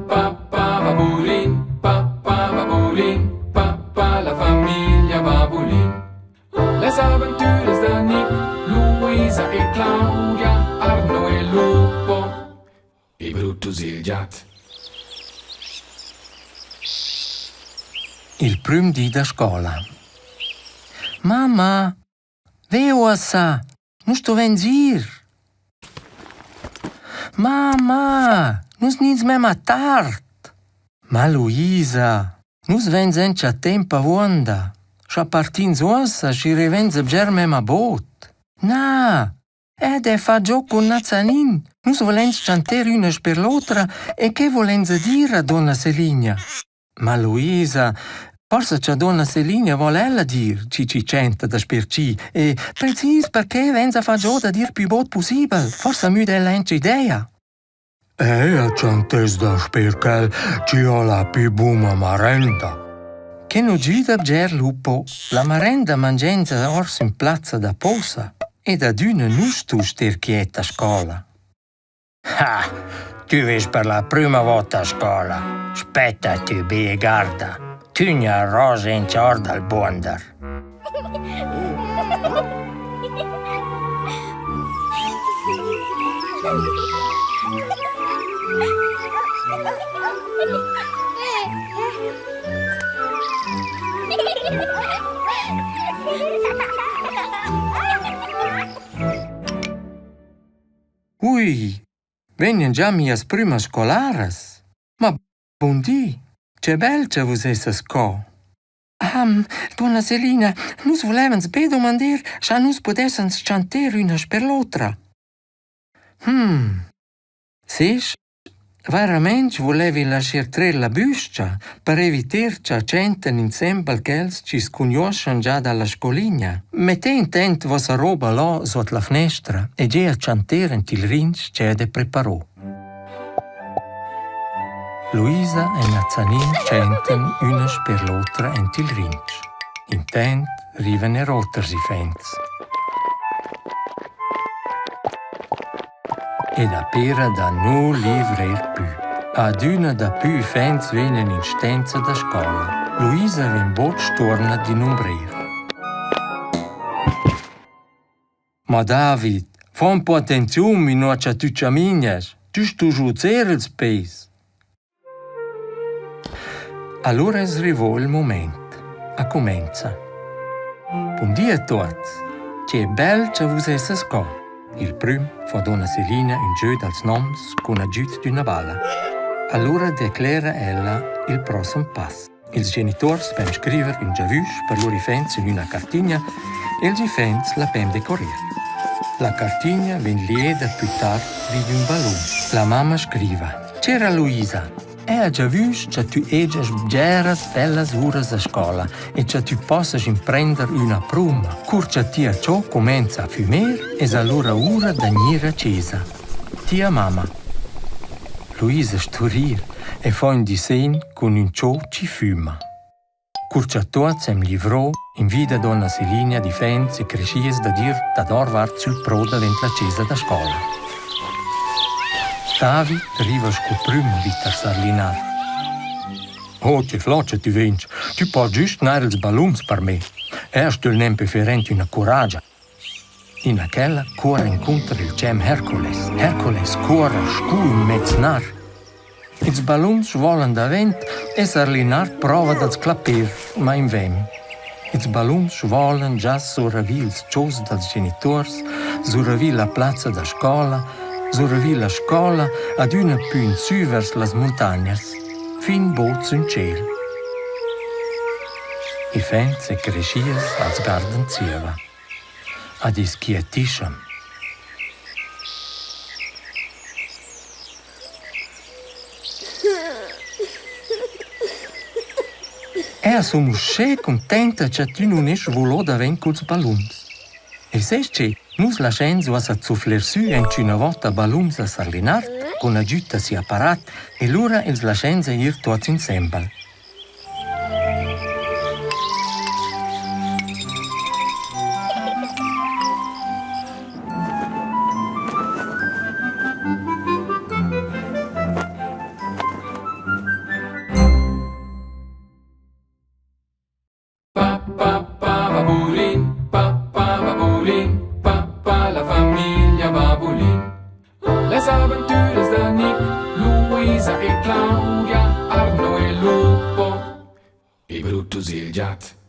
pa pa babulin, pa pa babulin, pa pa la famiglia Babulin. Las aventüras da Nick, Luisa e Claudia, Arno e Lupo e Brutus il giat. Il prüm di da scola. Mamma, ve uossa, nus stuvains ir. Mamma, nus gnins memma tard. Ma Luisa, nus vains auncha temp avuonda. Scha partins uossa, schi rivainsa bger memma bod. Na, ed he fat giò cun Nazanin. Nus vulains chanter üna sper l'otra e che vulainsa dir a duonna Selina? Ma Luisa, forsa cha duonna Selina voul ella dir chi chi tschenta dasper chi e precis perche vainsa fat giò dad ir pü bod pussibel, forsa müda ella auncha idea. Ella tschantess dasper quel chi ho la pü buna marenda. Che nu güda bger lupo, la marenda mangiainsa ors in plazza da posa ed adüna nu stu ster quiet a scoula. Ha, tü vest per la prüma vota a scoula. Spetta tü be e garda. Tü gnaros aint our dal buonder. Ui, vegnan già mias prümas scolaras? Ma bun di, che bel cha vus essas co. Ah, duonna Selina, nus vulevans be dumander, scha nus pudessans chanter üna sper l'otra. Hm, sest, Vairamaing vulevi lascher trer la büs-cha per eviter cha tschentan insembel quels chi's cugnuoschan già da la scoligna. Mettè intant vossa roba là suot la fnestra e gea a chanter aint il rinch ch'eu d'he preparo. Luisa e Nazanin tschentan üna sper l'otra aint il rinch. Intant rivan eir oters iffaints. Ed a pera da nu livrer pü. Adüna dapü uffants vegnan in stenza da scoula. Luisa vegn bod stuorna d'inumbrir. Ma David, fa ün po attenziun inua cha tü chaminias. Tü stust svuzer ils peis. Alura es rivo il mumaint. A cumainza. Bun di a tuots. Che bel cha vus essas qua. Il prüm fa duonna Selina ün gö dals noms cun agüd d'üna balla. Alura declera ella il prossem pass. Ils genituors pon scriver ün giavüsch per lur iffaints in üna cartigna e ils iffaints la pon decorer. La cartigna vegn lieda plü tard vi d'ün ballun. La mamma scriva: Chera Luisa, eu ha giavüsch cha tü hegiast bgeras bellas uras a scoula e cha tü possast imprender üna pruma. Cur cha tia cho cumainza a fümer, es alura ura da gnir a chesa. Tia mamma. Luisa sto rir e fa ün disegn cun ün cho chi füma. Cur cha tuots hem livrò, invida duonna Selina differents e creschias dad ir dadorvart sül pro davent la chesa da scoula. David riva sco prüm vi tar sar Linard. Oh, che flot che tü vegns! Tü post güst gnir ils ballums per me. Eu stögl nempe fer aint üna curagia. In quella cuorra encunter il tgem Hercules. Hercules cuorra scu ün mez nar. Ils balluns svolan davent e sar Linard prova da'ls clapper, ma invan. Ils balluns svolan già suravi ils chos dals genituors, suravi la plazza da scola, suravi la scola adüna pü insü vers las muntagnas, fin bod sün tschêl. Iffaints e creschias als guardan zieva. Ad is quietischan. Eu sun uschè cuntenta cha tü nun est svulo davent culs balluns. E sest che, nus laschains uossa zuffler sü aunch'üna vouta balluns a Sar Linard cun agüd da sia apparat e lura ils laschains eir tuots insembel. Babulin, pa pa babulin, pa pa la famiglia Babulin. Las aventuras da Nick, Luisa e Claudia, Arno e Lupo e Brutus il giat.